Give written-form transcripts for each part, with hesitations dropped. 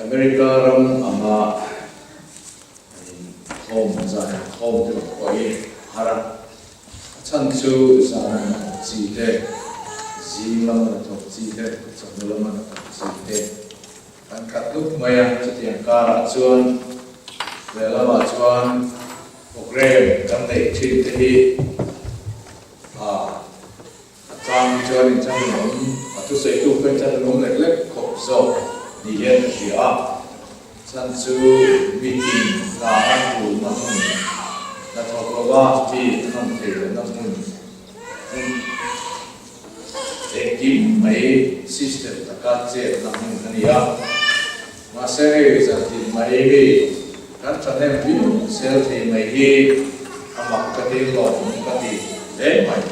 America ram anga an inkhawm zan inkhawm te pawh hi a har a, a chhan chu zan an thawk chi te, zing lama hnathawk chi te, chawhnu lama hnathawk chi te kan khat nuk mai a, chutiang karah chuan lehlamah chuan program kan neih thin te hi a A chang chuan in chang in awm, a thusawitu pawh in chang in awm lek lek khawp zawk ni hian ka hria a. Chhan chu meeting hna an tulna hmun, hnathawk lova mi an awm thei lohna hmun, hmun engkim mai system taka chetna hmun a ni a. Mahse hei zantin mai mi kan thahnem viau sel thei mai hi a mak ka ti hlawm ka ti hle mai.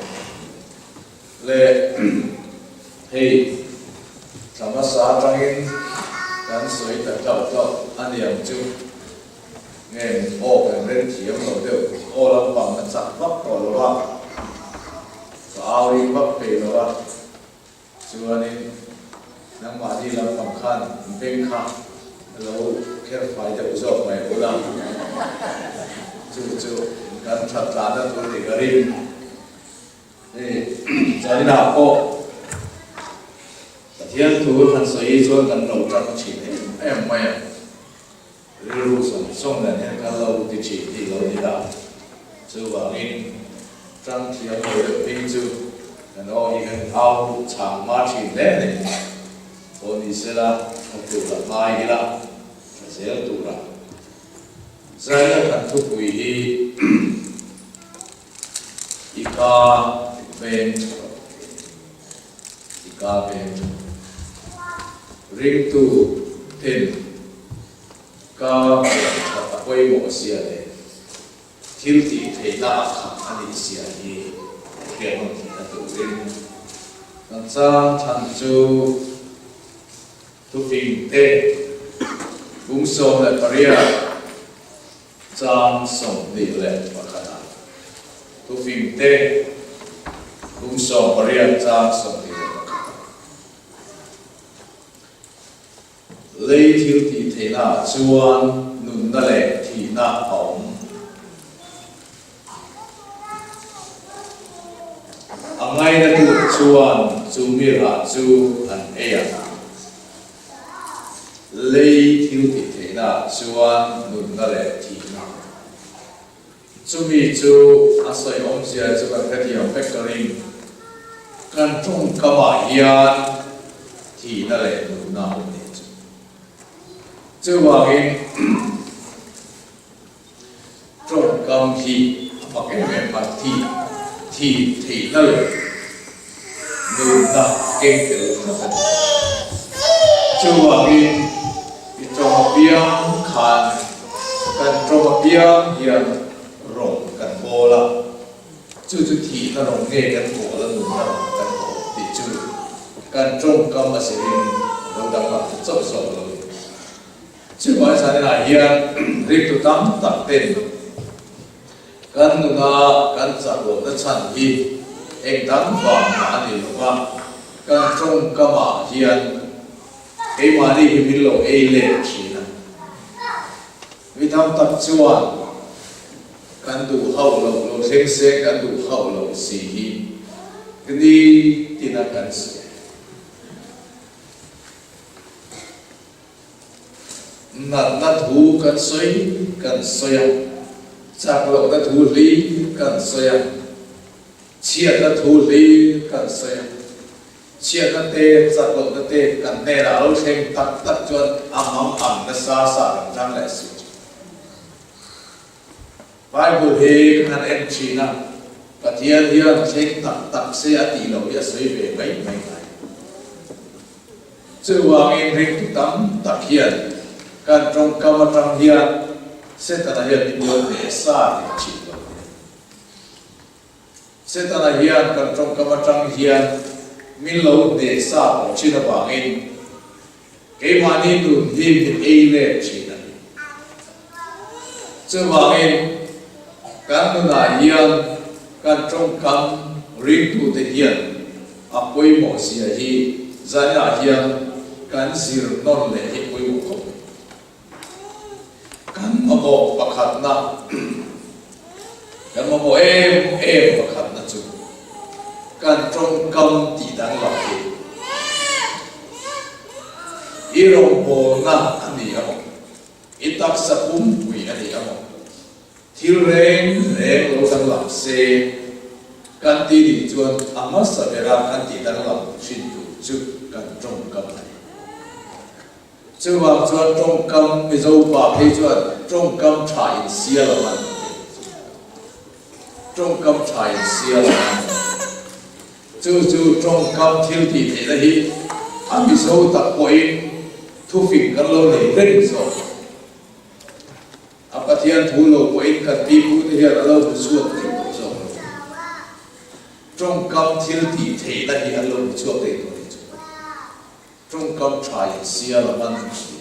Le hei thla hmasa atangin kan sawi ta tlauh tlauh a niang chu nge aw kan ren thiam lo deuh aw lampang a chak vak tawh lo a, ka au ri vak thei lo a. Chuanin nangmahni lampang khan beng kha lo kher fai deuh zawk mai ula, chu chu kan that tlahna tur ni ka ring. Hei China pawh Pathian thu han sawi chuan kan lo tan thin em em mai a, rilru zawng zawng nen hian kan lo ti thin tih lo ni ta. Chuvangin tang thiam lo deuh phei chu kan aw hi kan au chhang hma thin hle a ni. Aw ni sela, tha tura ngai ila, tha zel tura zaina kan thupui hi i ka veng tha rawh tih a ni. I ka veng tha rawh. Ringtu ten Ka that a pawimawh zia leh thil tih theihna a khat a nih zia hi hriat nawm theih a turin kan chang chhan chu thufing te bung 18 chang 21 ah thufing te bung 18 chang 21 ah. Lei thil tih theihna ah chuan nunna leh thihna a awm. A ngaina tute chuan chu mi rah chu an ei ang. Lei thil tih theihna ah chuan nunna leh thihna a awm. Chumi chu a sawi awmzia chu kan hrethiam vek ka ring. Kan tawngkamah hian thihna leh nunna a awm nih chu. Chuvangin tawngkam hi a mak em em a, thih thih theihna leh nunna keng tel tlat a ni. Chuvangin i tawng apiang khan Kan tawng apiang hian rawng kan bawl a, chu chu thihna rawng nge kan bawl a nunna rawng kan bawl tih chu kan tawngkam a zirin lo danglam ta chauh zawk lo ni. Chuvang zaninah hian ringtu tam tak ten kan nuna kan chak lohna chhan hi eng dang vang mah a ni lo va, kan tawngkamah hian Keimahni hi min lo ei let thin a. Mi tam tak chuan kan duh hauh loh lo thleng se kan duh hauh loh si hi ni tina kan sawi a. Natna thu kan sawi kan sawi a, chak lohna thu hlir kan sawi a, chhiatna thu hlir kan sawi a. Chhiatna te, chak lohna te kan hnenah lo thleng tak tak chuan a mang ang nasa sa kan tang leh si thin. Bible hi ka han en thin a, Pathian hian thleng tak tak se a tih loh hi a sawi ve mai mai ngai. Chuvangin ringtu tam tak hian kan tawngkam atang hian Setana hian min lo hneh sa tih thin lo nia. Setana hian kan tawngkam atang hian min lo hneh sa tawh thin avangin keimahni nun hi min ei let thin a ni. Chuvangin kan nunah hian kan tawngkam ringtute hian a pawimawh zia hi zaninah hian kan zir nawn leh hi pawimawh khawp mai. mamawh pakhatna, kan mamawh em em pakhatna chu kan tawngkam tih danglam hi i rawngbawlna a ni a maw, i taksa pumpui a ni a maw, thil reng reng lo danglam se kan ti nih chuan a hmasa bera kan tih danglam thin tur chu kan tawngkam a ni. Chuvang chuan tawngkam Mizo pa phei chuan tawngkam tha in sial a man tih chu tawngkam tha in sial a man. Chu chu tawngkam thil tih theihna hi a Mizo tak pawhin thufing kan lo nei reng zawk. A Pathian thu lo pawhin kan pipu te hian a lo hmu chhuak thei tawh zawk lo. Tawngkam thil tih theihna hi an lo hmu chhuak thei tawh ni chu. Tawngkam tha in sial a man thin.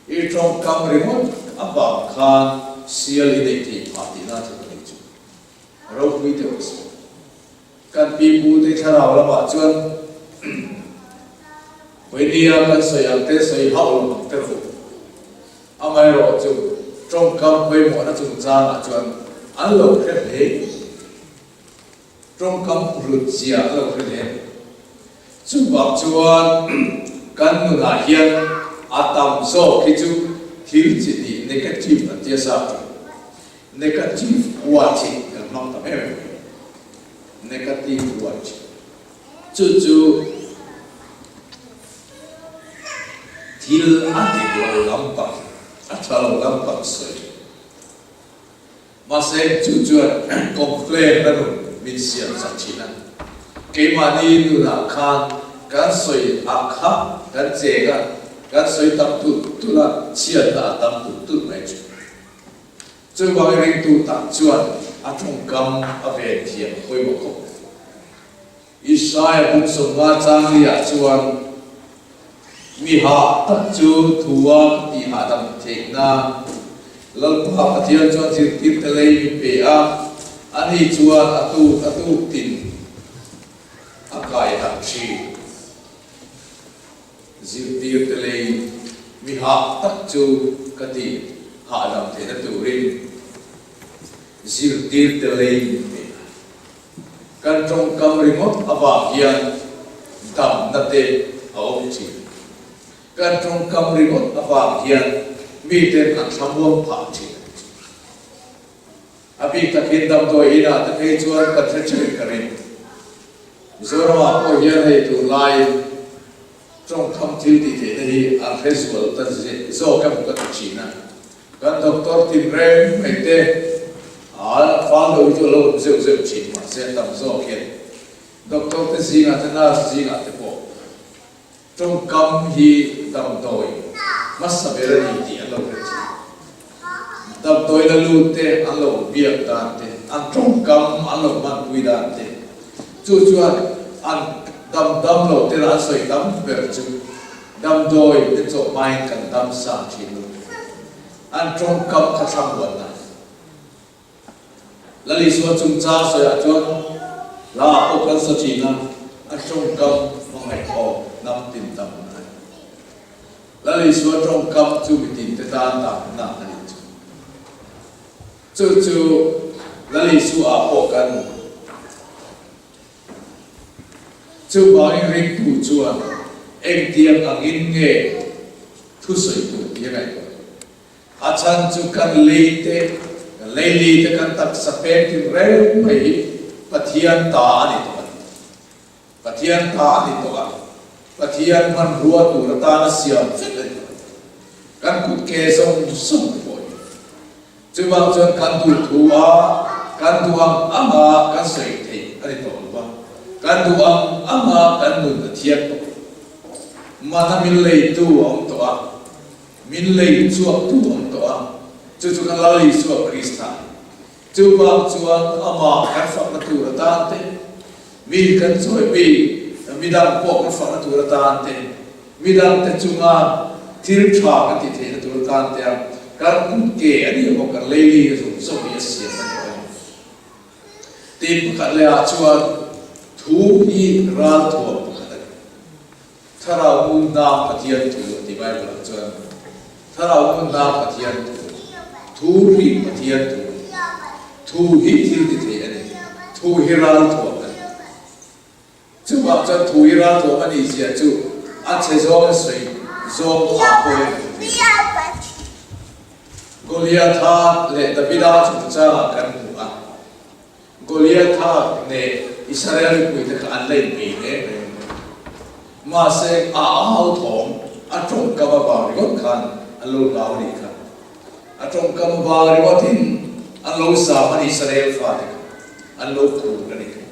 I tawngkam ringawt avang khan sial i neih theih phah tihna chu ka nei chu. Ropui deuh a sawi. Kan pi pu te thlarau lamah chuan Vawinia kan sawi ang te sawi hauh lo ang te rawh u. Amaherawh chu tawngkam pawimawhna chungchangah chuan an lo hre hle. Tawngkam hlut zia a lo hre hle. Chuvang chuan kan nunah hian a tam zawk hi chu thil chi hnih negative an tia sap chu. Negative word hi kan hmang tam em em mai. Negative word chu chu thil a dik lo lampang, a tha lo lampang sawi. Mahse, chu chuan complain na nun min siam chak thin a. Keimahni nunah khan kan sawi ah kha kan cheng a, kan sawi tam tulh tulh a, chhiatna a tam tulh tulh mai thin. Chuvangin ringtu tak chuan a tawngkam a ven thiam pawimawh khawp mai. Isaiah buk sawmnga changli-ah chuan, Mi hah tak chu thua ka tih hahdam theih nan, Lalpa Pathian chuan zirtirte lei mi pe a, ani chuan a tuk a tuk tin a kai harh thin. Zirtirte lei mi hah tak chu ka tih hahdam theihna turin zirtirte lei mi pe a. Kan tawngkam ringawt avang hian damna te a awm thin. Kan tawngkam ringawt avang hian miten an thlamuang phah thin. A bik takin damdawi inah te phei chuan kan hre thin ka ring. Mizoramah pawh hian hei tunlaiin tawngkam thil tih theihna hi an hre zual ta zawk emaw ka ti thin a. Kan doctor tin reng mai te a fal deuh hi chu a lo awm zeuh zeuh thin mahse a tam zawk hian doctor te zingah te nurse zingah te pawh tawngkam hi damdawi hmasa ber a ni tih an lo hre thin. Damdawi la lut te an lo biak dan te, an tawngkam an lo hmanpui dan te chu chuan an dam dam lo te lah an sawi tam ber chu Damdawi te chawh hmain kan dam sang thin lo. An tawngkam kha thlamuanna. Lal Isua chungchang sawiah chuan hla ah pawh kan sa thin a, a tawngkam hmangaih aw hnam tin tam a ni. Lal Isua tawngkam chu mitin te tan damna a ni chu. Chu chu Lal Isua ah pawh kan hmu. Chuvangin ringtu chuan engtiang angin nge thusawi tur tih a ngaihtuah tur. A chhan chu kan lei te, kan leili te, kan taksa peng tin reng mai hi Pathian ta a ni tawh a ni. Pathian ta a ni tawh a, Pathian hmanrua tur atana siam vek a ni tawh a ni. Kan kut ke zawng zawng te pawh hi. Chuvang chuan kan duh thu a, kan duh ang anga kan sawi theih a ni tawh lo va, kan duh ang anga kan nun a thiam tawh lo. Mana min leitu a awm tawh a, min lei chhuaktu a awm tawh a, chu chu kan Lal Isua Krista a ni. Chuvang chuan amah kan fakna tur atan te, mi kan chawi mi, midang pawh kan fakna tur atan te, Midangte chunga thil tha kan tih theihna tur atan te a kan kut ke a nih emaw kan leili a zawng zawng hi a siam a ni awm. Tin pakhat leh ah chuan thu hi ralthuam pakhat a ni. Thlarau nunna Pathian thu a ti Bible ah chuan Thlarau nunna Pathian thu. Thu hi Pathian thu a ni. Thu hi thil ti thei a ni. Thu hi ralthuam a ni. Chuvang chuan thu hi ralthuam a nih zia chu a chhe zawng a sawi zawng phah pawh in a hmu thei a ni. Goliatha leh Davida chungchangah kan hmu a. Goliatha leh Israel mipuite kha an la inbei reng reng mai. Mahse, a au thawm, a tawngkam avang ringawt khan an lo hlau a nih kha. A tawngkam avang ringawtin an lo zam a ni Israel fate kha an lo khur a nih kha.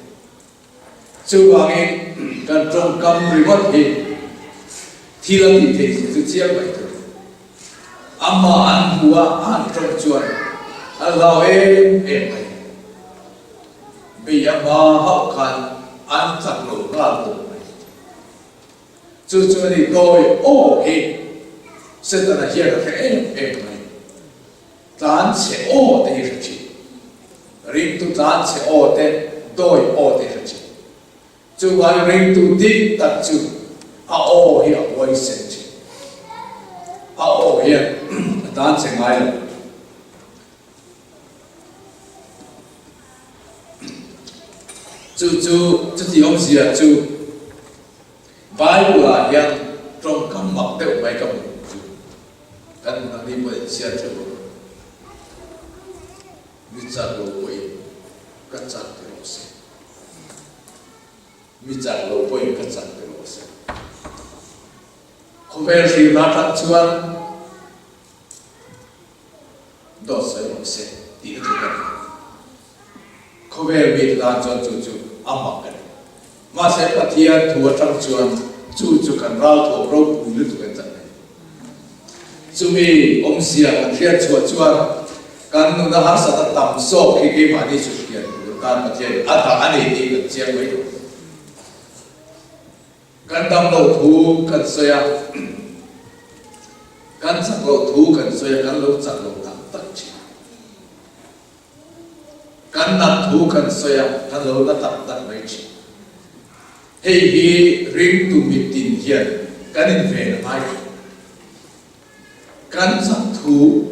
Chuvangin kan tawngkam ringawt hi thil a tih theih zia chu chiang mai tur. Amah an hmu a, an tawng chuan a hlau em em mai. Bei a hma hauh khan an chak lo nghal tawh mai. Chu chu a ni dawi aw hi Setana hian a hre em em mai. Tlan chhe aw te hi hre thin. Ringtu tlan chhe aw te, dawi aw te hi hre thin. Chuvangin ringtu dik tak chu a aw hi a huaisen thin. A aw hian a tlan chhe ngai lo. Chu chu chuti awmzia chu Bible ah hian tawngkam mak deuh mai ka hmu chu. Kan nangni pawh in chhiar theuh ang. Mi chak lo pawhin ka chak ti rawh se. Mi chak lo pawhin ka chak ti rawh se. Khawvel hrilhna atang chuan dawt sawi rawh se tih na tluk a ni. Khawvel mite tan chuan chu chu a mak a ni. Mahse Pathian thu atang chuan chu chu kan ralthawm ropui lutuk an chak a ni. Chumi awmzia kan hriat chhuah chuan kan nuna harsatna tam zawk hi keimahni chu hriat tur tan Pathianin a dah a ni tih kan chiang mai lo. Kan dam loh thu kan sawi a, kan chak loh thu kan sawi a, kan lo chak lo tak tak thin. Kan nat thu kan sawi a, kan lo na tak tak mai thin. Hei hi ringtu mitin hian kan inven a ngai thin. Kan chak thu,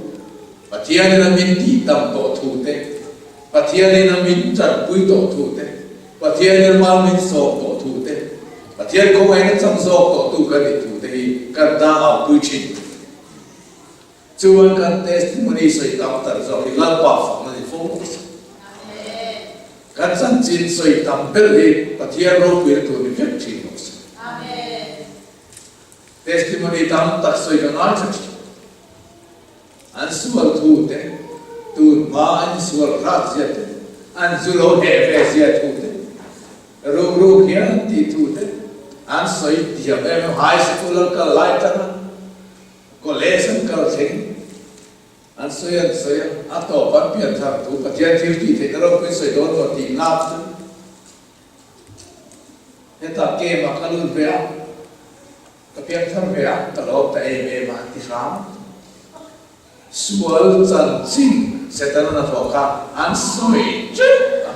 Pathianin a min tih tam tawh thu te, Pathianin a min tanpui tawh thu te, Pathianin a mal min sawm tawh thu te, Pathian khawngaihna chang zawk tawh tu kan nih thu te hi kan tang aupui thin. Chuan kan testimony sawi tam tar zawk hi Lalpa fakna ni fo bawk si. Kan chanchin sawi tam ber hi Pathian ropuina tur ni vek thin bawk si. Testimony tam tak sawi ka ngai tha thin. An sual thu te, tun hma an insual hrat zia te, an zu lo heh ve zia thu te, ruk ruk hian tih thu te, an sawi thiam em em high school an kal lai tanga College an kal thleng, an sawi an sawi a, a tawp an pian thar thu Pathian thil tih theihna ropui sawi dawn maw tih lak chu hetah game ah ka lut ve a, ka pian thar ve a, ka lawm ta em em a an ti hram. Sual chanchin Setana hnathawh kha an sawi teuh a,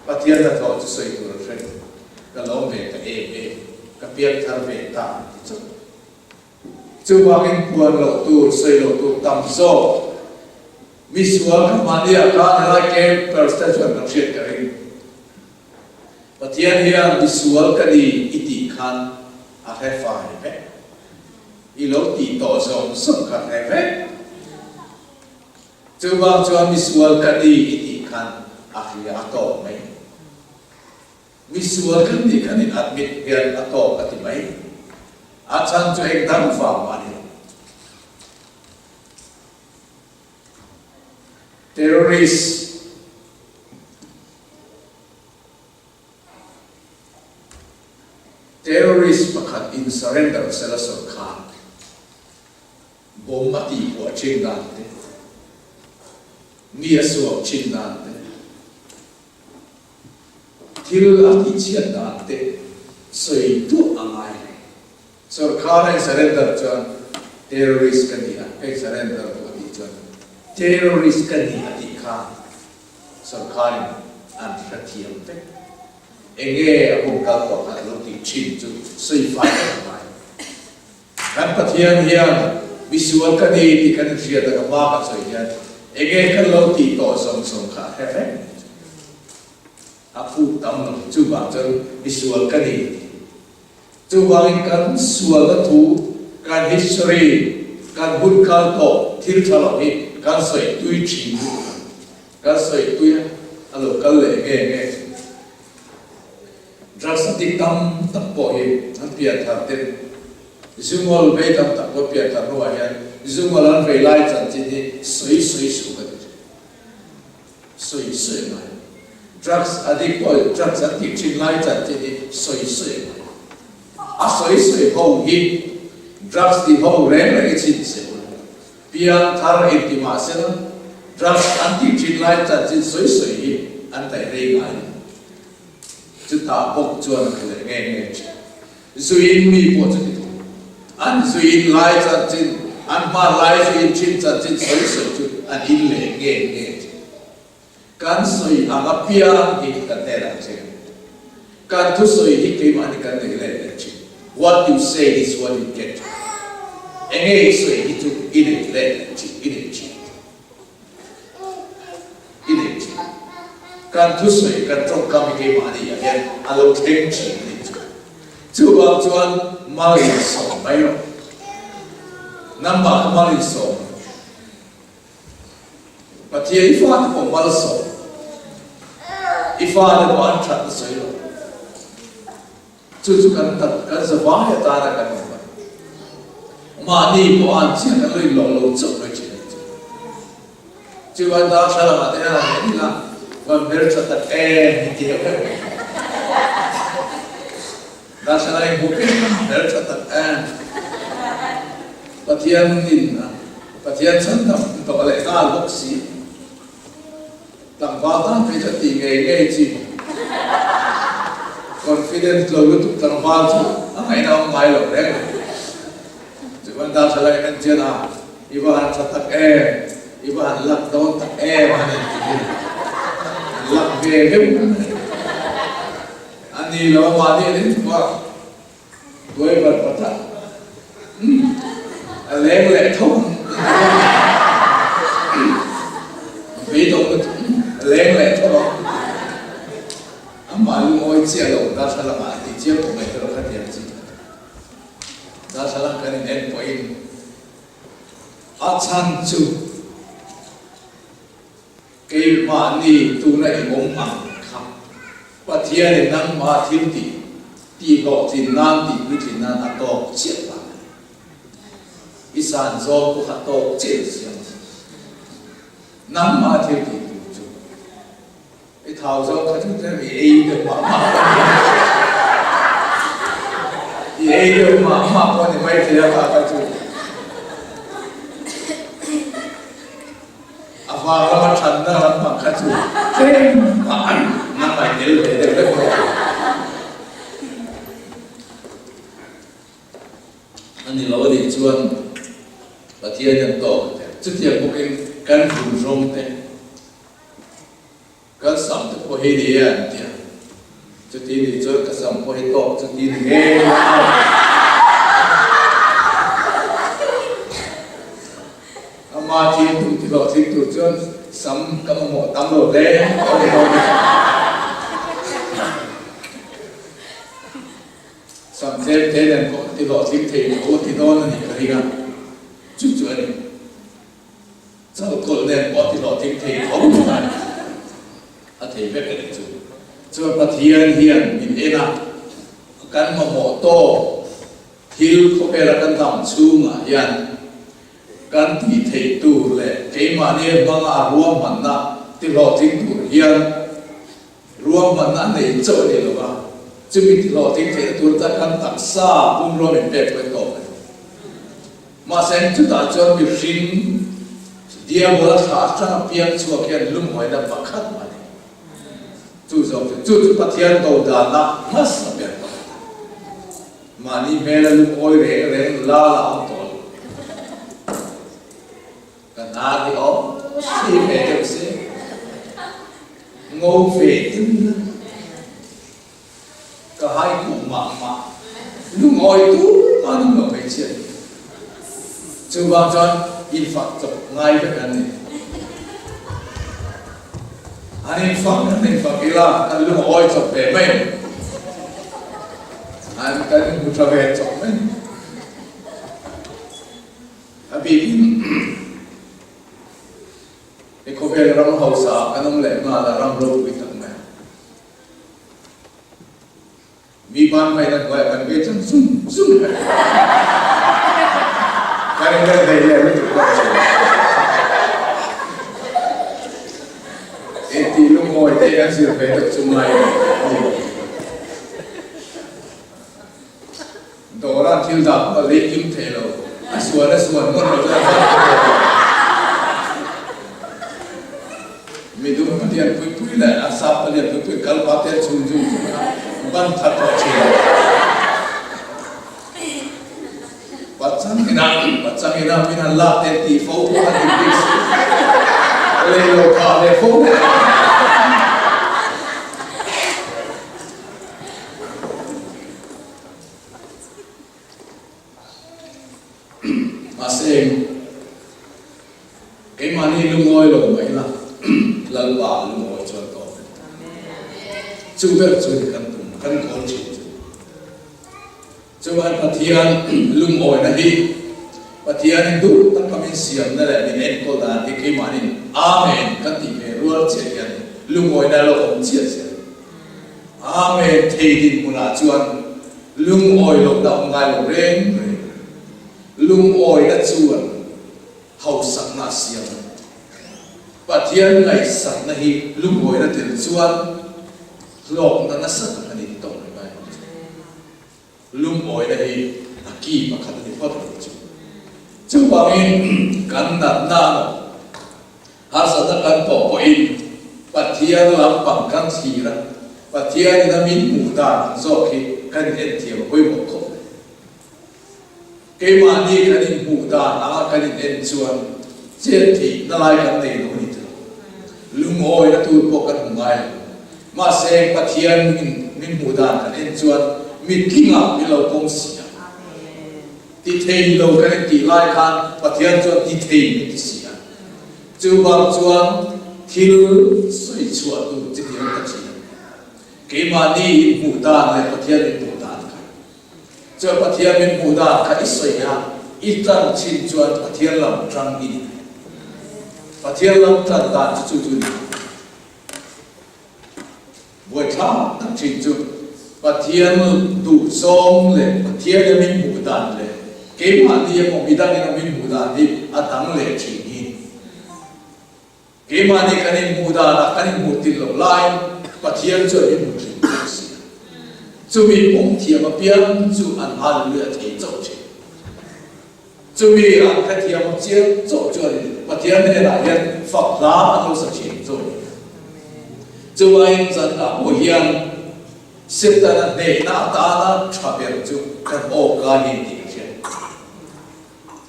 Pathian hnathawh chu sawi tur an hre lo, ka lawm ve ta em em, ka pian thar ve ta an ti chauh. Chuvangin puan loh tur, sawi loh tur tam zawk. Misual kha mahniah khan helai campers te chuan kan hriat ka ring. Pathian hian misual ka ni i tih khan a hre fai vek. I lo tih tawh zawng zawng kha hre vek. Chuvang chuan misual ka ni i tih khan a hria a tawk mai. Misual kan nih kan in admit hian a tawk a ti mai. A chhan chu eng dang vang mah ni lo. Terrorist Terrorist pakhat in surrender sela sawrkar bomb a tihpuah thin dan te, mi a suak thin dan te, Thil a tihchhiat dan te sawi duah a ngai lo. Sorkar a in surrender chuan terrorist ka ni a, ka in surrender duh a tih chuan terrorist ka ni a tih kha sorkarin an hrethiam vek. Enge a hun kal tawh khan a lo tih thin chu sawi fai vek a ngai. Kan Pathian hian misual ka ni tih kan inhriat a, ka hma kan sawi hian. Enge kan lo tih tawh zawng zawng kha a hre vek. A phut tam lo. Chuvang chuan misual ka ni. Chuvangin kan sualna thu, kan history, kan hun kal tawh thil tha lo hi kan sawi tui thin lutuk a, kan sawi tui a, a lo kal leh nge nge. Drugs addict tam tak pawh hi an pian thar ten zungawl vei tam tak pawh pian thar hnuah hian zungawl an vei lai chanchin hi sawi sawi suh ka ti thin. Sawi sawi ngai. Drugs addict pawh drugs an tih thin lai chanchin hi sawi sawi ngai. A sawi sawi ho hi drugs ti ho reng reng i chhin che u. Piang thar inti mah sela drugs an tih thin lai chanchin sawi sawi hi an daih rei ngai lo. Chutah bawk chuan a tlu leh nge nge thin. Zuin mi pawh chu ti thung. An zuin lai chanchin, an hman lai zuin thin chanchin sawi sawi chu an in leh nge nge thin. Kan sawi ang apiang hi kan hnenah a thleng. Kan thusawi hi keimahni kan nei let leh thin. What you say is what you get. Enge i sawi hi chu i nei let leh thin, i nei thin. I nei thin. Kan thusawi, kan tawngkam hi keimahni ah hian a lo thleng thin a nih chu. Chuvang chuan mal insawm mai rawh. Nangmah kha mal insawm rawh. Pathian i fate pawh mal sawm. I fate pawh an that na sawi rawh. Chu chu kan tak, kan zavai atana kan awm a ni. Mahni pawh an chiah kan lo inlawh lo chauh mai thin a ni chu. Chuan darthlalang ah te hian an en ila, van hmeltha tak em hi ti heuh heuh mai. Darthlalang in hmu piang a, hmeltha tak em. Pathian in a, Pathian chhandam tawh leh nghal bawk si. Tlangval tan phei chu a ti ngei ngei chi. Confidence lo lutuk tlangval chu a ngaihna awm ngai lo reng a. Chuan darthlalang in en chian a, i va han tha tak em, i va han lak dawn tak em a han inti hi an lak ve vek mai. A ni lo a mahni an inchhuah a, driver pakhat a leng leh tho ang beidawng lutuk a leng leh tho ang amah lungawi chiah lo darthlalang ah a ti chiang khawp mai erawh kha tiang chi darthlalang kan in en pawhin a chhan chu Keimahni tuna i awm ang kha Pathianin nangmah thil tih tihhlawhtlin nan tihpuitlin nan a tawk chiah vang a ni. I san zawng pawh kha tawk chiah in siam a ni. Nangmah thil tih tur chu i thau zawng kha chu tlem i ei deuh mah mah pawh a ni mai thei a. I ei deuh mah mah pawh a ni mai thei a kha kha chu. A vang lama thanna lampang kha chu tlem a an nang ai tel ve deuh vek bawk a. A ni lo a nih chuan Pathian hian tawk a tel. Chutiang bawkin kan vun rawng te, kan sam te pawh hi ni e an ti a. Chuti nih chuan ka sam pawh hi tawk chuti ni ngei a. Ama thil tum ti hlawhtling tur chuan sam ka mamawh tam lo hle a ni dawn a. Sam tlem te nen pawh ti hlawhtling thei tho a ti dawn a nih ka ring a, chu chu a ni. Chalkawlh nen pawh ti hlawhtling thei tho a ni. A thei vek a ni chu. Chuan Pathian hian min en a, kan mamawh tawk Thil khawvela kan dam chhungah hian kan tih theih tur leh keimahni hmanga a ruahmanna tihlawhtling tur hian ruahmanna a nei chauh a ni lo va, chumi tihlawhtling theihna tur tan kan taksa pumrua min pek pawhin tawk a ni. Mahse chutah chuan mihring diabola thla atanga piang chhuak hian lungawina pakhat mah a ni. Chu zawk chu, chu chu Pathian do danna hmasa ber pakhat a ni. Mahni hmela lungawi reng reng nula la awm tawh lo. Ka hna hi awm si ve deuh se, ngo ve deuh ila, ka hai kuh mah mah, lungawi tur mah nung lo hmeichhia ni. Chuvang chuan infak chawp ngai vek an ni. An infak an infak ila kan lung a awi chawp ve mai an kan inhmu tha ve chawp mai. A bikin i khawvel ram hausa ah kan awm leh nghal a ram ropui tak mai. Mi banhmaina hnuaiah kan ve chang zung zung mai. Kan inrem thei leh lutuk bawk thin. Intih lungawi te kan zir ve deuh chu ngai a ni. Dawra thil dah pawh a lei kim thei lo. A suan a suan ngawt lo chuan a zam ta thei lo. Midum palian pui pui leh a sap palian pui pui kal pah te an chhung zung zung a, ban that tawh thin. Pachang ina pachang ina min han lak te tih fo pawh a dik bik si. Lei lo phah ve fo leh. Mahse, keimahni lungawi lo mai la, Lalpa lungawi chuan ka awm e. Chu ber chu ni kan tum, kan kawl thin chu. Chuan Pathian lungawina hi Pathianin duh tak a min siamna leh min enkawl dan hi keimahnin Amen kan tih ve rual chiah hian lungawina lo awm chiah chiah. Amen thei dinhmunah chuan lungawi lohna awm ngai lo reng reng. Lungawina chuan hausakna a siam a. Pathian ngaihsakna hi lungawina tel chuan hlawkna nasa tak a ni tawh reng ngai ang chu. Lungawina hi a ki pakhat a ni phawt ang chu. Chuvangin kan natna emaw harsatna kan tawh pawhin Pathian lampang kan thlir a, Pathianin a min hmuh dan ang zawk hi kan inenthiam a pawimawh khawp mai. Keimahni kan inhmuh dan anga kan inen chuan chet theihna lai kan nei lo a ni tilo. Lungawina tur pawh kan hmu ngai lo. Mahse, Pathian min hmuh dan kan en chuan mitlingah min lo pawm si a. Ti thei lo kan intih lai khan Pathian chuan ti thei min ti si a. Chuvang chuan thil sawi chhuah tur chi ti awm ta thin. Keimahni inhmuh dan leh Pathian inhmuh dan kha. Chuan Pathian min hmuh dan kha i sawi a, i tan chin chuan Pathian lam tang i ni thei. Pathian lam tan dan chu chu chu ni. Buaithlak tak thin chu Pathian duhzawng leh Pathian in min hmuh dan leh keimahni emaw midang in a min hmuh dan hi a dang leh thin hi. Keimahni kan inhmuh danah kan inhmuh tir loh laiin Pathian chuan min hmu thin bawk si a. Chumi pawm thiam apiang chu an hallelujah thei chauh thin. Chumi an hrethiam chiang chauh chuanin Pathian hnenah hian fak hla an lo sa thin zawk a ni. Chuvangin zanah pawh hian Setana hnehna atana tha ber chu kan awka hi tih ka hriat.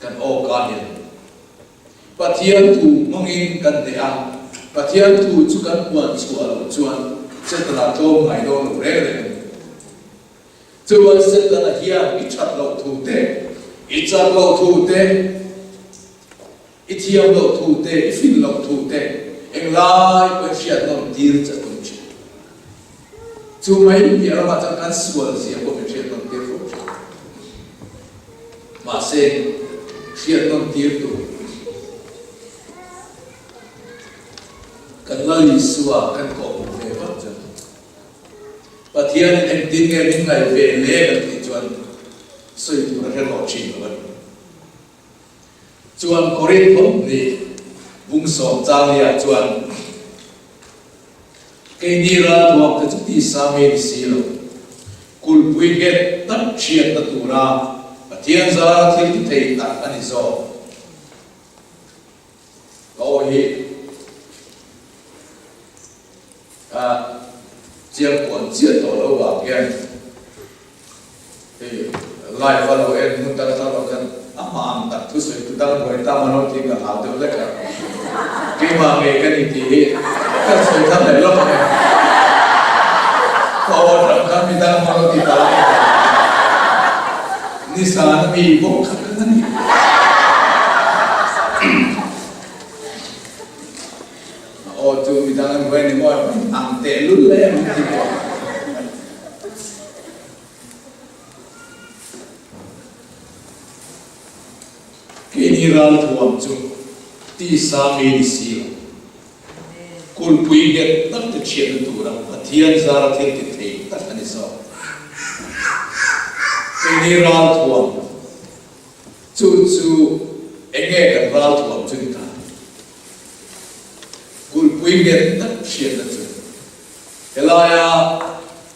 Kan awka hian. Pathian thu hmangin kan hneh a, Pathian thu chu kan puan chhuah loh chuan Setana tlawm ngai dawn lo reng reng a ni. Chuan Setana hian i that loh thu te, i chak loh thu te, i thiam loh thu te, i fin loh thu te englai pawhin hriat nawm tir che a tum thin. Chu mai piah ramah chuan kan sual zia pawh min hriat nawm tir fo thin. Mahse, hriat nawn tir tur kan Lal Isua kan kawhhmuh ve vat chuan Pathianin engtin nge min ngaih ve le kan tih chuan sawi tur a hre hlawh thin lo a ni. Chuan Korinth hawmhnih bungsawm changlia chuan Keini ralthuam te chu tisa mi ni si lo. Kulhpui nghet tak hriatna tura Pathian zara thil ti thei tak a ni zawk. Ka aw hi a chiang kuan chiah tawh lo vang hian hei live a lo en hmun tak atang lo khan a hma ang tak thusawi tu dang buai tam a lo tih ka hlau deuh hlek a. Keimah ngei ka ni tih hi ka sawi thar leh lawk ang e. Ka aw atang khan mi dang a lo ti ta ang e. Nizan a mi bawk kha ka ni. A aw chu mi dang an huai ni maw? pawh in ang tehlul em ti pawh. Keini ralthuam chu tisa mi ni si lo. Kulhpui nghet tak te chhiatna tura Pathian zara thil ti thei tak a ni zawk. Keini ralthuam chu chu enge kan ralthuam chu ni ta? Kulhpui nghet tak hriatna chu helaia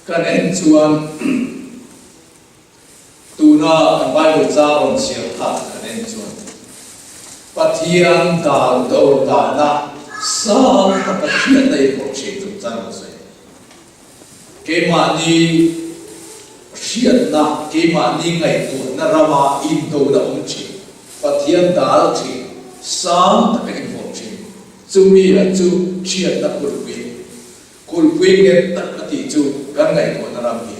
kan en chuan Tuna kan Bible chang rawn chhiar kha kan en chuan Pathian dan dawr dana sang taka hriatna i pawh thin chung chang rawn sawi. Keimahni hriatna, keimahni ngaihtuahna rama indona awm thin, Pathian dal thin, sang taka inhawh thin, chumi a chu hriatna kulhpui, kulhpui nghet tak a tih chu kan ngaihtuahna ram hi.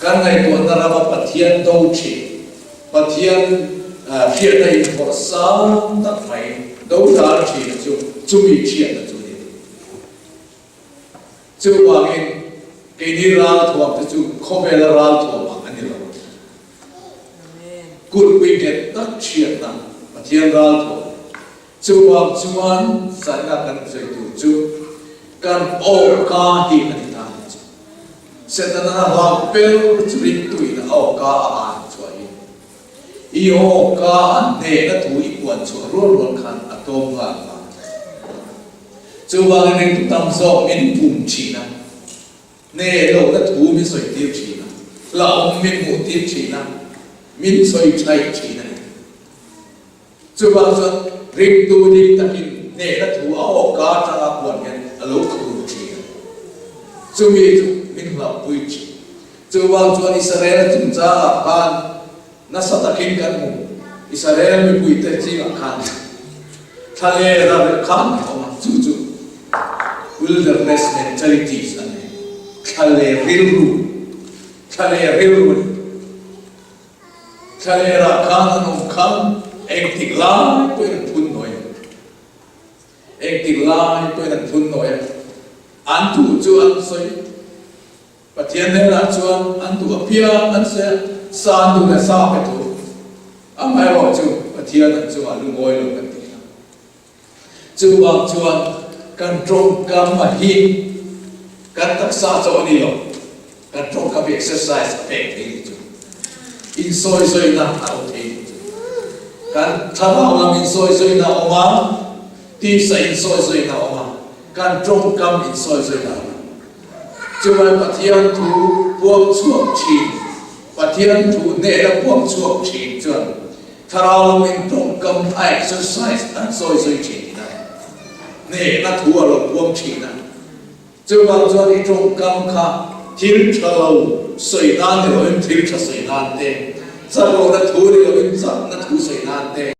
Kan ngaihtuahna rama Pathian do thin, Pathian hriatna inphawrh sang tak mai do dal thin chu chumi hriatna chu a ni. Chuvangin keini ralthuam te chu khawvela ralthuam ang a ni lo. Kulhpui nghet tak hriatna Pathian ralthuam Chuvang chuan zaina kan sawi tur chu kan awka hi a ni ta ni chu. Setana a hlau pel chu ringtuin a awka a an chhuah hi i awka a hnehna thu i puan chhuah rual rual khan a tlawm nghal vang. Chuvangin ringtu tam zawk min pum thin a. Hneh lohna thu min sawi tir thin a, hlauhawm min hmuh tir thin a, min sawi thaih thin a ni. Chuvang chuan ringtu dik takin hnehna thu a awka atanga puan hian a lo khur thin a, chumi chu min hlauhpui thin. Chuvang chuan Israel chungchangah khan nasa takin kan hmu, Israel mipuite zingah khan thlalera reuh khan a awm a, chu chu wilderness mentalities an ni, thlaler rilru, thlaler rilru a ni. Thlalerah khan an awm khan engtik lai pawhin an phun nawi a, engtik lai pawhin an phun nawi a, an duh chu an sawi, Pathian hnenah chuan an duh apiang an sawi a, sa an duh leh sa pe tur, amaherawhchu Pathian an chungah lungawi lo kan ti kha. Chuvang chuan kan tawngkam a hi kan taksa chauh a ni lo, kan tawngkam hi exercise a pek thei ni chu, insawizawina a awm thei ni chu. Kan thlarau lam insawizawina a awm a, tisa insawizawina a awm a, kan tawngkam insawizawina a awm a. Chuvang Pathian thu puang chhuak thin, Pathian thu hnehna puang chhuak thin chuan Thlarau lamin tawngkam a exercise an sawi sawi thin a, hnehna thu a lo puang thin a. Chuvang chuan i tawngkam kha thil tha lo sawi nan ni loin thil tha sawi nan te, chaklohna thu ni loin chakna thu sawi nan te,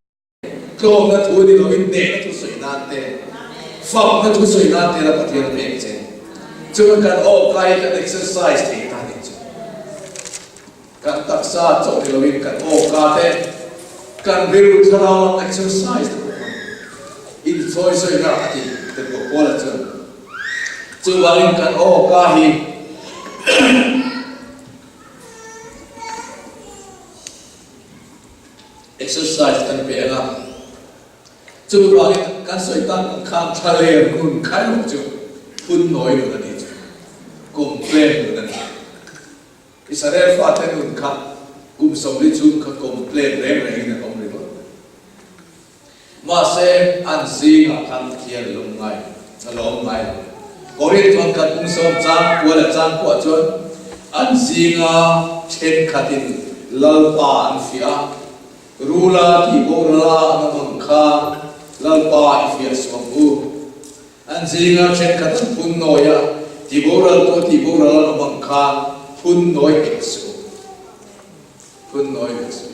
tlawmna thu ni loin hnehna thu sawi nan te, fakna thu sawi nan te la Pathian a pek che. Chuan kan awka hi kan exercise thei ta nih chu. Kan taksa chawh ni loin kan awka te, kan rilru thlarau lam exercise te pawh hman insawi sawina a ti te pawh Paula chuan chuvangin kan awka hi exercise kan pe anga chuvangin kan sawi tak ang khan thlaler nun khai rawh chu phun nawi nun a ni chu complain nun a ni. Israel fate nun kha kum 40 chhung kha complain reng rengin an awm ringawt. Mahse, an zingah khan Pathian lung ngai a lawm ngai lo. Korinth chuan khat kum sawm chang kual a chang kuah chuan an zinga thenkhatin Lalpa an fiah a, Rula tih borala an awm ang kha Lalpa i fiah suam u. An zinga thenkhat an phun nawi a, tiboral pawh tiboral an awm ang kha phun nawi hek suh. Phun nawi hek suh.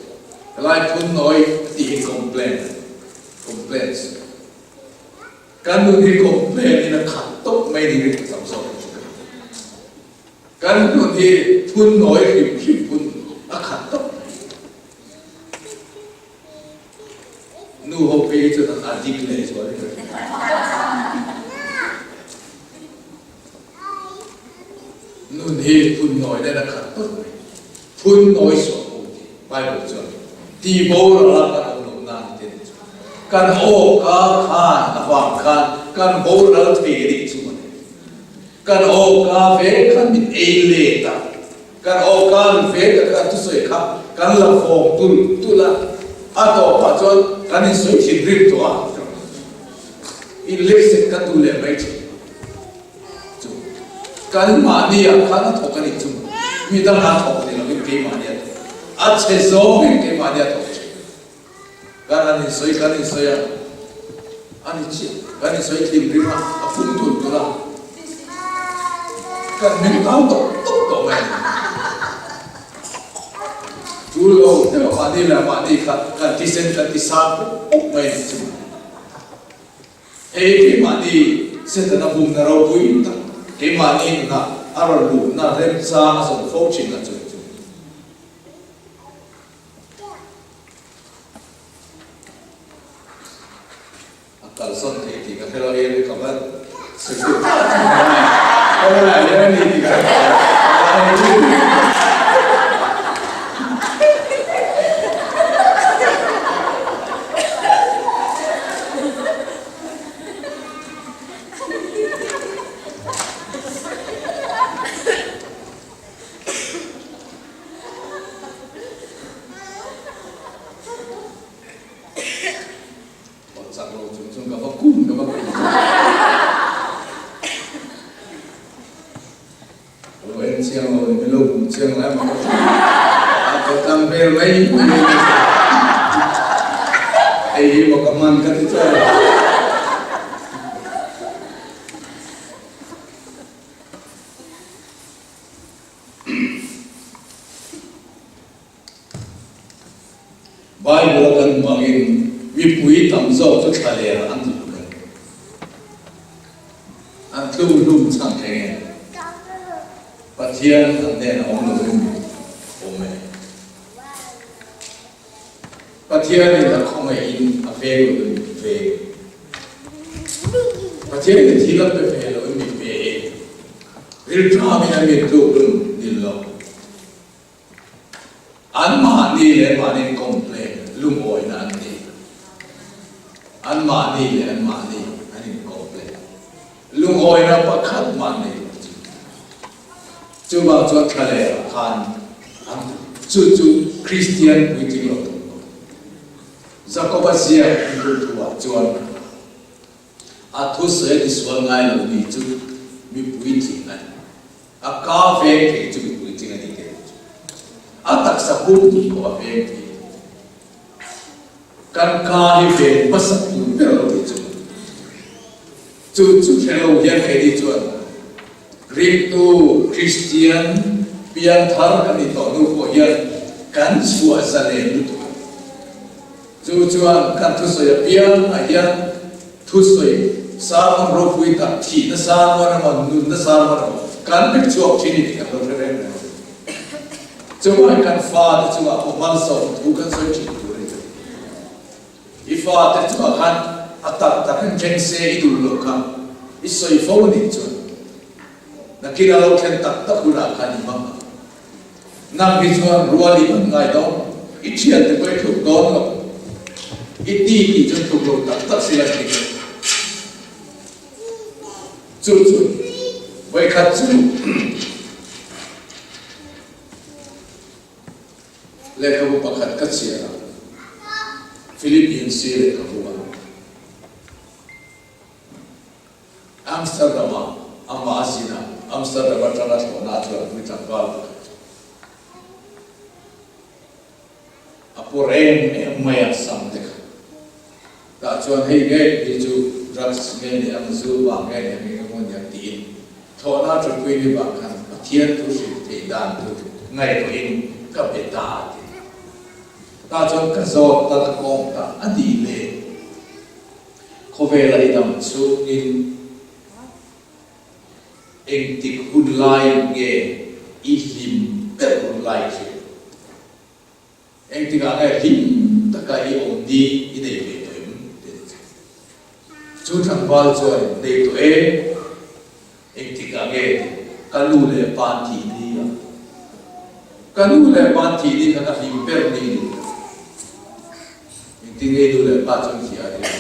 Helai phun nawi a tih hi complain a ni. Complain suh. Kan nun hi complain in a khat tawp mai ni rin ka tam zawk ang chu ka ti. Kan nun hi phun nawi hrim hrim phun a khat tawp mai. Nu ho phei hi chuan an addict leh zual in ka hria. hi phun nawi nen a khat tawt mai. Phun nawi suah ko tih Bible chuan ti boral a kan awm loh nan te ni chu. Kan awka khan avang khan kan boral thei a nih chu mawle. Kan awka ve khan min ei let a, kan awka an ve tak a thusawi kha kan la vawng tulh tulh a, a tawpah chuan kan insawi thinrim tawh a, inlehsek kan duh leh mai thin. Chu kan mahni ah khan a thawk a nih chu mi dang a thawk ni lovin keimahni a thawk a chhe zawngin keimahni a thawk thin. Kan han insawi kan insawi a, a ni chiah kan insawi thinrim a, a phung tul tul a, kan hming tau tawp tawp tawh mai a ni. Chu lo deuh mahni leh mahni kha kan thisen kan ti sang pawp pawp mai a ni chu. Hei keimahni Setana bumna ropui tak keimahni nunah a rawn luhna remchang a zawn fo thin a chu chu. A kalsawn thei tih ka hre lo em ka va sawi ta thin mai a, ka bulah hian a ni tih ka hre lo. Aw chak lo chung chuan ka va kum ka va kum. Ka lo en chiang lo ni, min lo bum chiang lai emaw ka ti. A ka tlang vel mai mai mai ka ti. Hei hi maw ka man ka ti chuan. Bible a kan hmuh angin mipui tam zawk chu thlaler an tluk a ni. An tluk hlum chhan thei nge? Pathian an hnenah awm lovin awm e. Pathianin a khawngaihin a veng lovin mi veng. Pathianin thil a pe ve lovin mi pe e. Rilṭamin an min tluk hlum nil lo. Anmahni leh anmahni complain lungawina an nei. Anmahni leh anmahni an in complain lungawina pakhat mah nei lo chu. Chuvang chuan thlaleh ah khan an chu chu Kristian puitling lo thawk lo. Jakoba ziak in thu ah chuan a thusawi a tisual ngai lo mi chu mi puitling a ni. A ka veng thei chu mipui ching a ni teh chu. A taksa pum tih pawh a veng thei. Kan ka hi ven hmasa tur ber lo tih chu. Chu chu hre lo hian keini chuan ringtu Kristian pianthar kan ni tawh hnu pawh hian kan chhuah zalen lutuk a. Chu chuan kan thusawi apiangah hian thusawi sermon ropui tak, thihna sermon emaw, nunna sermon emaw kan pe chhuak thin i tih kan lo hre reng reng a. Chuvangin kan fate chungah pawh malsawm thu kan sawi thin tur a ni ka ti. I fate chungah khan a tak takin thleng se i dul loh kha i sawi fo nih chuan nakin a lo thlen tak tak hunah khan i hmang ang. Nang hi chuan rual i hman ngai dawn, i thiante pawh i tluk dawn lo. I ti tih chu tluk lo tak tak si la ti ka. Chu chu vawikhat chu lehkhabu pakhat ka chhiar a, Philippians lehkhabu a. Amsterdam-ah amah a zin a, Amsterdam atanga thlawhna a chuanpui tlangval pakhat chu a pawr em em mai a, sam te kha. Tah chuan hei nge hi chu drugs nge ni ang, zu vang nge ni ang, eng emaw ni ang tiin thlawhna a ṭanpui ni vang khan Pathian thu hrilh theih dan chu ngaihtuahin ka be ta a ti. Tah chuan ka zawt ta, ka kawng ta a nih le. Khawvela i dam chungin engtik hun lai nge i hlim ber hun lai hriat? Engtikah nge hlim taka i awm ni i nei ve tawh em? Ti a ni che. Chu tlangval chuan nei tawh e, engtikah nge tih ka nu leh pa an thih ni? Ka nu leh pa an thih ni kha ka hlim ber ni ni. Engtin nge i nu leh pa chu an thih a tia?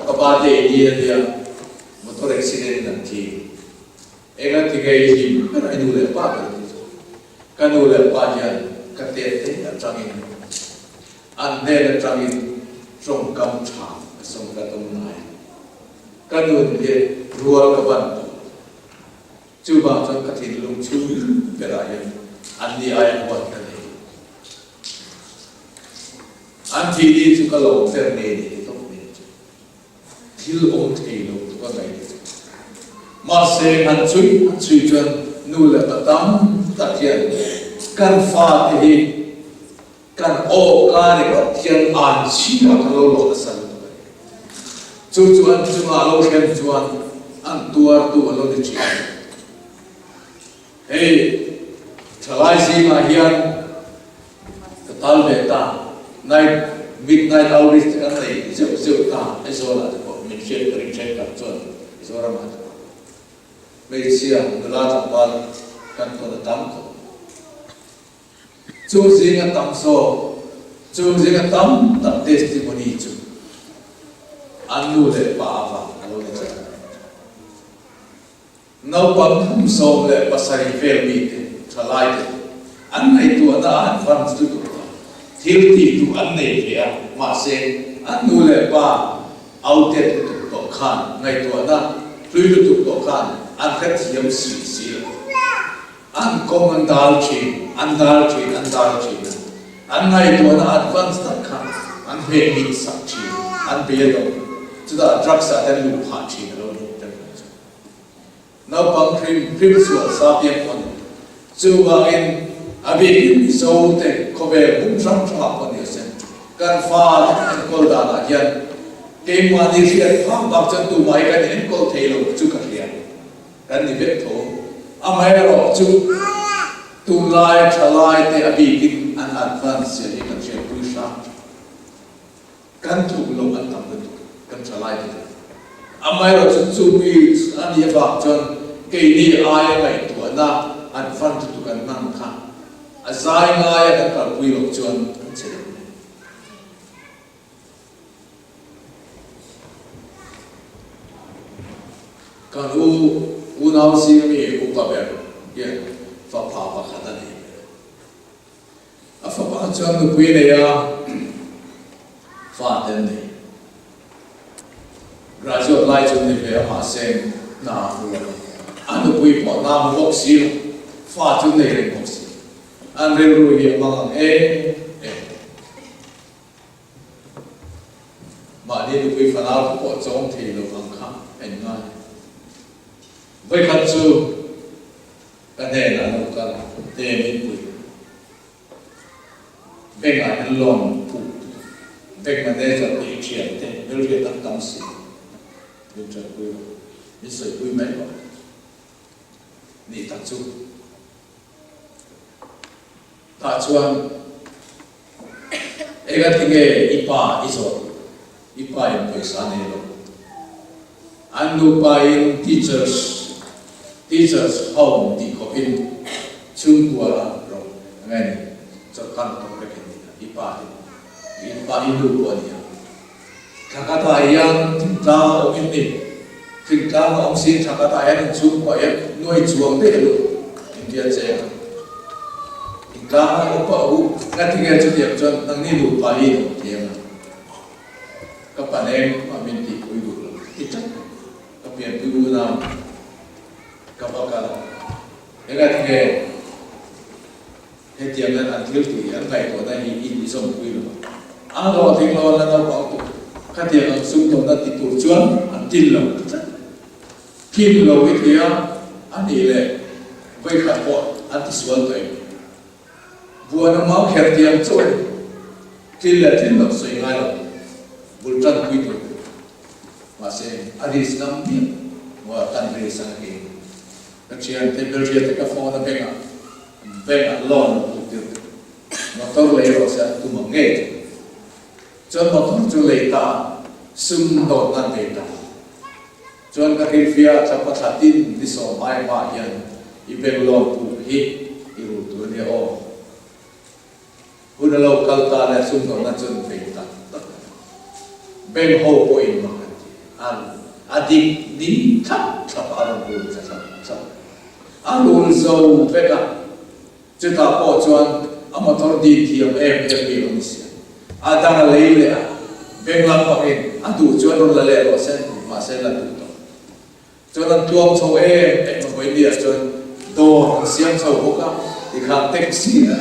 Ka pa te i ni a nia, motor accident in an thi. Enga ti nge i hlim ber a i nu leh pa ber ti chu? Ka nu leh pa hian ka tet te atangin an hnen atangin tawngkam tha ka sawm ka tum ngai. Ka nun hi rual ka ban tawh. Chuvang chuan ka thinlung chhung berah hian anni aia huat ka nei. An thih ni chu ka lawm ber nge ni ti tawp mai chu. Thil awm thei lo chu ka ngaih ni chu. Mahse han chhui han chhui chuan nu leh pa tam tak hian kan fate hi kan aw ka ringawt hian an chhia kan lo lawh nasa lutuk a ni. Chu chu an chungah lo thlen chuan an tuartu an lo ni thin. Hei thalai zingah hian ka tal ve ta, night, midnight outreach te kan nei zeuh zeuh ta, Aizawlah te pawh min hriat ka ring thenkhat chuan Mizoramah te pawh hmeichhia nula tlangval kan tawn a tam khawp. Chung zinga tam zawk, chung zinga tam tak testimony chu an nu leh pa avang a lo ni tlat. Naupang kum 17 vel mite, thalaite, an ngaihtuahna a han van lutuk a, thil tih duh an nei ve a, mahse an nu leh pa outdate lutuk tawh khan, ngaihtuahna hlui lutuk tawh khan an hrethiam si si lo. An kawng an dal thin, an dal thin, an dal thin a, an ngaihtuahna advance tak kha an hmeh mit sak thin, an bei a dawng. Chutah drugs ah te an luh phah thin a lo ni. Naupang hrim hrim sual sa piang pawh a ni. Chuvangin a bikin Mizo te khawvel hmun hrang hrangah pawh ni ase. Kan fa te kan enkawl danah hian keimahni hriat phak bak chuan tumah hi kan enkawl thei lo chu ka hria. Kan ni vek tho. Amaherawh chu tunlai thalai te a bikin an advance zia hi kan hriatpui hrang hrang. Kan tluk lo an tam lutuk kan tha lai te. Amaherawhchu chu mi a nih avang chuan keini aia ngaihtuahna an fan lutuk an hmang kha a zai ngaia kan kalpui loh chuan kan che lo mai. Kan u unau zinga mi upa ber hian fapa pakhat a nei ve. A fapa chuan nupui a nei a, fa te an nei. Graduate lai chu an ni ve a, mahse hna a hmu lo. A nupui pawh hna a hmu bawk si lo, fa chu an nei reng bawk si. An rilru hi a hmang ang em em. Mahni nupui fanau te pawh chawm thei lo ang kha a inngai. Vawikhat chu Ka hnenah lo kal te min pui. Bank ah hian loan puk bank manager te i thian te hmelhriat an tam si min tanpui rawh min sawipui mai rawh nih tak chu tah chuan engatinge i pa i zawh i pa in pawisa nei lo. An nupa in teachers teachers home tih khawp in chhungkua rawh nge ni chawlhkan tawh vek in nia i pa hi i pa i nu pawh a nia thakatah hian thingtlang a awm in ni thingtlang a awm si thakatah hian in chhungkua hian nuai chuang daih a lut india cheng a thingtlang a awm pawh a u ngatinge chutiang chuan nangni nupa hi in awm thiam a. Ka pa nen a min tihpui duh lo ti tlat mai. Ka pianpui unau ka va kal a, engati nge hetiang hian an thil tih hi an ngaihtuahna hi i inzawmpui lo a? An hlawhtling lo, an la naupang tuk, khatiang ang sumdawnna ti tur chuan an tin lo ti tlat mai. Tin lo i ti a, a nih leh vawikhat pawh an tisual tawh em? Buan a mau kher tiang chauh a ni. Thil leh thil lo sawi ngai lo, bul tan pui tur. Mahse, a risk ngam miah maw a tan risk ang a kei. Ka thiante hmelhriat te ka phone a bank ah, bank ah loan an puk tir tawh. Motor lei rawh se an tum ang ngei chu. Chuan motor chu lei ta, sum dawt nan bei ta. Chuan ka hrilhfiah thlapa thla tin ni sawm ai hma hian i bank loan puk hi i rul tur a nia aw. Hun a lo kal ta leh sumdawnna chu an vei tak tak a ni. Bank ho pawhin mak an ti. An a dik ni thlap thlap a rawn rul ta thlap thlap. A rul zo vek a, chutah pawh chuan a motor din thiam em em bik a ni sia. A dang a lei leh a, bank lampangin a duh chuan rawn la leh rawh se an ti, mahse la duh tawh. Chuan an tluang chho em em a Vawinia chuan dawr an siam chho bawk a, tikhan taxi a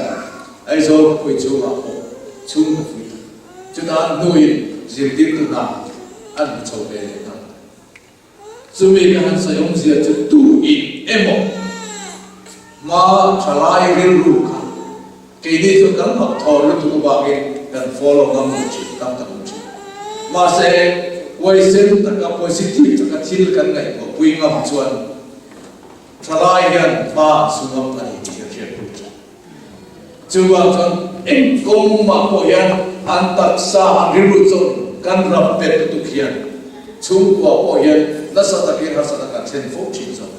Aizawl khawpui chhungah pawh chhung ka fuih a, chutah an hnuin zirtirtu hna an hmu chho ve leh nghal. Chumi ka han sawi awmzia chu tu in emaw hma thalai rilru kha keini chu kan mak thawn lutuk avangin kan follow ngam lo thin, tam tak awm thin. Mahse, huaisen taka positive taka thil kan ngaihtuah pui ngam chuan thalai hian hma an su ngam a ni tih hi a hriat pui thin. Chuvang chuan eng kawng mah pawh hian an taksa an rilru chuan kan ram pet lutuk hian chhungkua pawh hian nasa takin harsatna kan thlen fo thin zawk.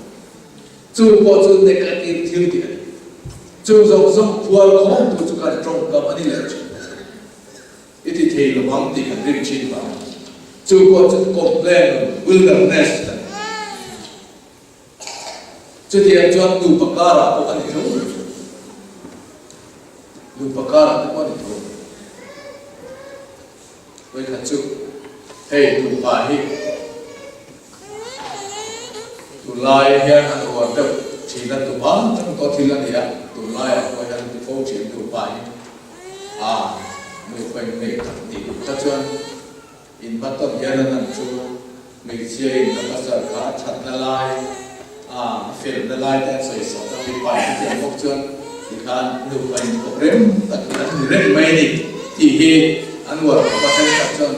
Chu pawh chu negative thil tih a ni. Chu zawng zawng phuar khawmtu chu kan tawngkam a ni leh thin. I ti thei lo vang tih kan rin thin vang. Chu pawh chu complain wilderness a ni. Chutiang chuan nupa karah pawh a ni tho. Nupa karah te pawh a ni tho. Vawikhat chu hei nupa hi tunlai hian an uar deuh thin a, tuma tang tawh thil a ni a, tunlaiah pawh hian an ti fo thin nupa hi a nupa inneih tak tih duh kha chuan inhmatawn hian an an chu hmeichhia in ka pasal kha a thatna lai a felna lai te an sawi sak a, mipa in chutiang bawk chuan tikhan nupa inkawp rem tak hi an ni reng mai a ni tih hi an uar khawp a, thenkhat chuan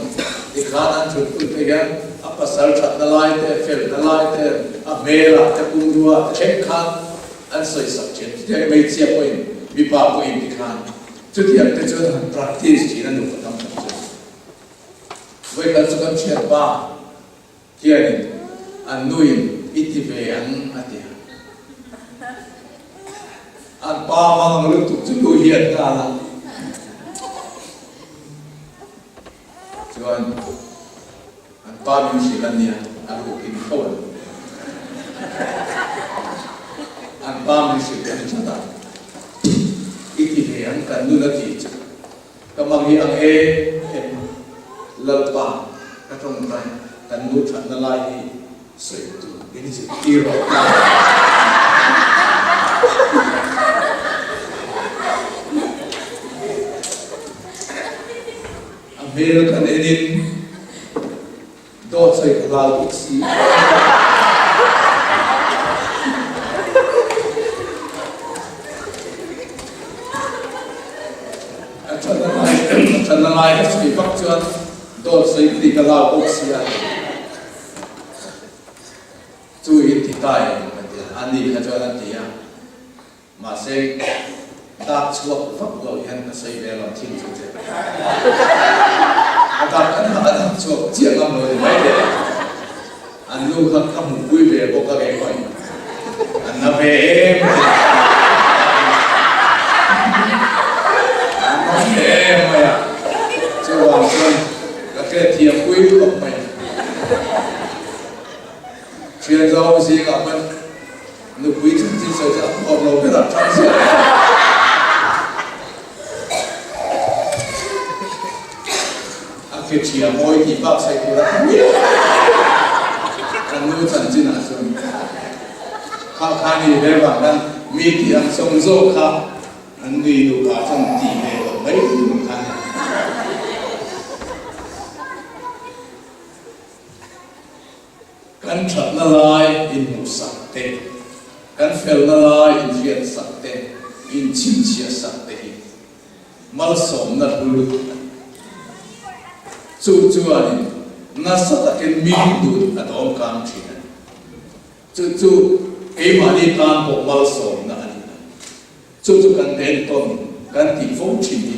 tikhan an thut pui te hian a pasal thatna lai te, felna lai te, a hmelah te, pumrua te thleng khan an sawi sak thin. Chutiang hmeichhia pawhin mipa pawhin tikhan chutiang te chuan han practice thin a nupa tam tak chu. Vawikhat chu kan thianpa Hianin an nuin i ti ve ang a ti a. An pa mang ang lutuk chu nu hian nghal a. Chuan an pa min hrilh a nia, a rukin tho a ni. An pa min hrilh a ni tlat a. I ti ve ang kan nun a ti chu. Ka mang hi ang em em Lalpa ka tawngtai kan nu thatna lai hi sawi tur min zirtir rawh ta. A hmel kan en in dawt sawi ka hlau bawk si. A thatna lai a thatna lai ka sawi vak chuan dawt sawi ka tih ka hlau bawk si a. Chu in ti ta em ka ti a, ani kha chuan a ti a. Mahse, dak chhuak vak lo hian ka sawi ve lo thin chu che. A dak an hah a dak chhuak chiah ngam lo ni mai le. An nu kha ka hmuhpui ve bawk a kei pawhin. An na ve em mai a. An na ve em mai a. Chuvang chuan ka hriatthiampui khawp mai. Thian zawng zingah hman nupui chanchin sawi chu a huam lo ber a tang ziah a. A ke ṭhia mawi tih bak sawi tur a tha miah lo. Kan nu chanchin ah chuan kha kha ni ve vang khan mi tih ang sawm zawk kha an nui nupa chuan tih ve loh mai tur kha a ni. Kan thatna lai inhmuhsak te, kan felna lai inhriatsak te, inchhinchhiahsak te hi malsawmna hlu lutuk a ni. Chu chuanin nasa takin mi dun a dawm kang thin a ni. Chu chu keimahni tan pawh malsawmna a ni a. Chu chu kan entawn kan tih fo thin hi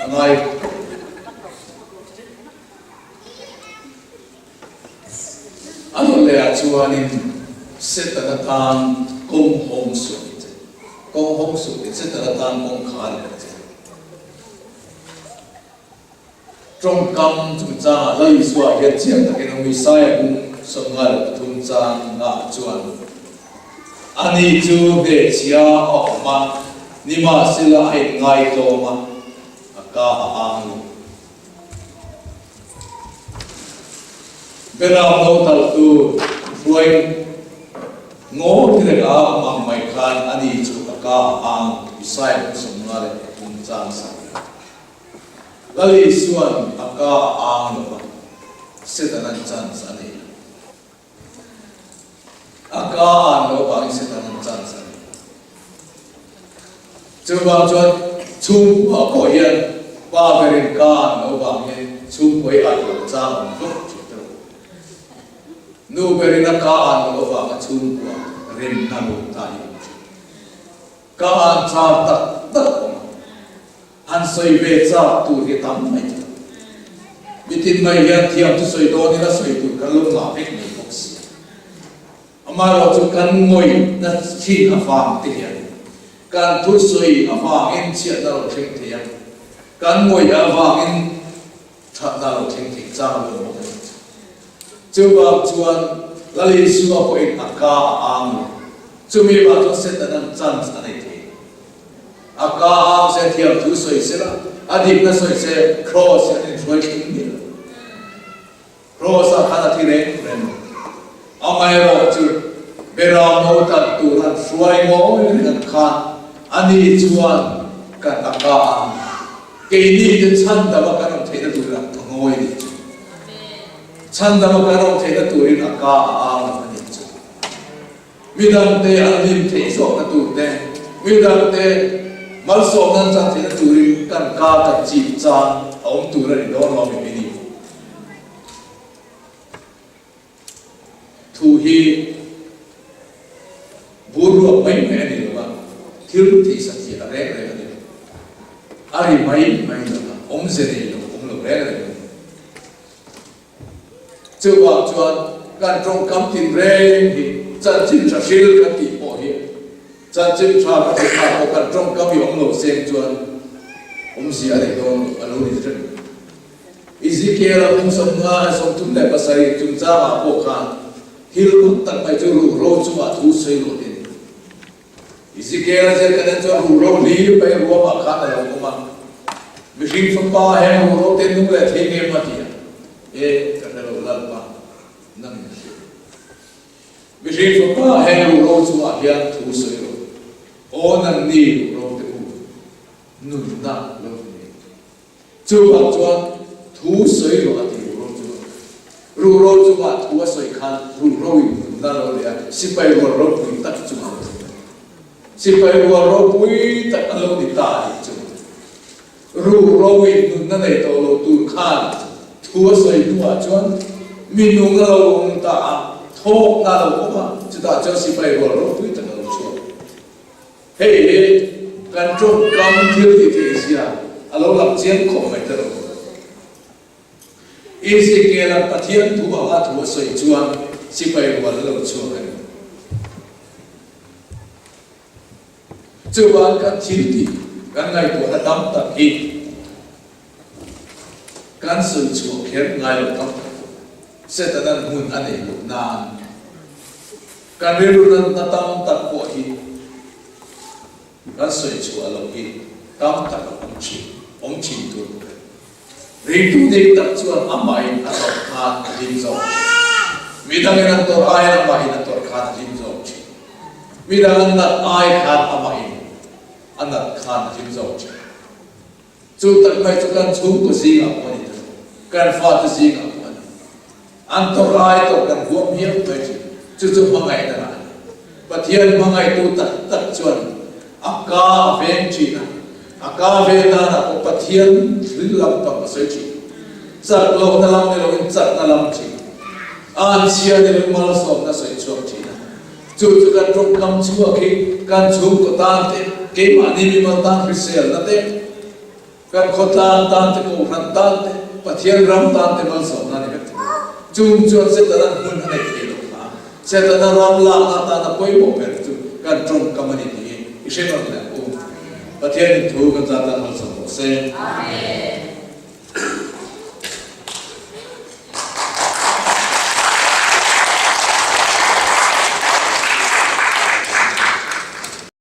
a ngai khawp mai. A rawn leh ah chuanin Setana tan kawng hawng suh ni che, kawng hawng suh ni, Setana tan kawng khar ni che. Tawngkam chungchangah Lal Isua hian chiang takin a Messiah bung 53 changah chuan ani chu hnehchhia a awm a, nimahsela a inngaitawm a, a ka a ang lo. Beram no talhtu hruai ngaw tirek a awm ang mai khan ani chu a ka a ang Messiah bung 53 chang sak. Lal Isua'n a ka a ang lo va, Setana'n chance a nei lo. A ka a an loh vangin Setana'n chance a nei lo. Chuvang chuan chhungkua pawh hian pa berin ka an loh vang hian chhungkua hi an loh chang awm hlawk thin ta lo. Nu berin a ka an loh avanga chhungkua remna lo ta hi awm thin. Ka an char tak tak awm a. Han sawi ve chak tur hi tam mai chu. Mitin mai hian thiam chu sawi dawn ila sawi tur kan lo ngah vek mai bawk si a. Amaherawh chu kan ngawih na thin avang te hian kan thusawi avangin chhiatna lo thleng thei a, kan ngawih avangin thatna lo thleng thei chang lo bawk a ni. Chuvang chuan Lal Isua pawhin a ka a ang lo. Chumi vang chuan Setanan chance a nei thei. A ka ang se thiam thu sawi se la, a dikna sawi se Kraws hi an inhruai thleng miah lo. Kraws ah khan a thi reng reng lo. Amaherawh chu Beram no tat tur an hruai ngawi reng an khan ani chuan kan a ka ang keini te chhandama kan awm theihna turin a ngawi a nih chu. Chhandama kan awm theihna turin a ka a ang lo a nih chu. Midangte an hlim theih zawkna tur te, midangte malsawmna an chan theihna turin kan ka kan chip chang a awm tur a ni dawn lo mi ni. Thu hi bur ruak mai mai a ni lo va, thil theihsak hi a reng reng a ni lo. A ri mai mai lo va, awmze nei lo awm lo reng reng a ni. Chuvang chuan kan tawngkam tinreng hi chanchin tha hril kan tih pawh hi chanchin tha ka tih phak pawh kan tawngkam hi awm lo seng chuan awmzia a nei dawn lo a lo ni reng. Ezekiel-a kum 37 chungchangah pawh khan thil mak tak mai chu ruhro chungah thu sawi rawh tin Ezekiel-a ziak kan en chuan ruhro hlir mai ruamah khan a lo awm a, Mihring fapa he ruhro te nung leh thei ngem a ti a, E, ka hre lo Lalpa, nang in hria. Mihring fapa he ruhro chungah hian thu sawi rawh, Aw nangni ruhro te u, nunna lo ni nei. Chuvang chuan thu sawi rawh a ti ruhro chu. Ruhro chungah thu a sawi khan ruhro in nunna lo leh a, sipai rual ropui tak chungah lo ni. Sipai rual ropui tak an lo ni ta a nih chu. Ruhro in nunna nei tawh lo tur khan thu a sawi hnuah chuan mi nung a lo awm ta a, thawkna a lo awm a, chutah chuan sipai rual ropui tak a lo chhuak. Hei hi kan tawngkam thil tih theih zia a lo lang chiang khawp mai ta lo. Ezekiel-a Pathian thu anga thu a sawi chuan sipai rual a lo chhuak a ni. Chuvang kan thil tih kan ngaihtuahna tam tak hi kan sawi chhuah kher ngai lo tam tak. Setana'n hmun a neih loh nan Kan rilru natna tam tak pawh hi kan sawi chhuah loh hi tam tak a awm thin, awm thin tur bawk e. Ringtu dik tak chuan amahin a tawrh khan a hlim zawk thin. Midangin an tawrh aiin amahin a tawrh khan a hlim zawk thin. Midang an nat ai khan amahin a nat khan a hlim zawk thin. Chu tak mai chu kan chhungkaw zingah pawh a ni ta lo, kan fate zingah pawh a ni. An tawrh ai tawh kan huam hiam mai thin. Chu chu hmangaihna lah a ni. Pathian hmangaihtu tak tak chuan a ka a veng thin a, a ka ven danah pawh Pathian thil lampang a sawi thin. Chak lohna lam ni loin chakna lam thin. An chhia ni loin malsawmna sawi chhuak thin a. Chu chu kan tawngkam chhuak hi kan chhungkaw tan te, keimahni mimal tan hriselna te, kan khawtlang tan te, kohhran tan te, Pathian ram tan te malsawmna a ni vek thei a. Chung chuan Setana hmun a neih theih loh kha Setana ram lakna atana pawimawh ber chu kan tawngkam a ni tih hi i hre nawn leh ang u. Pathianin thu kan zat tan malsawm rawh se. Amen.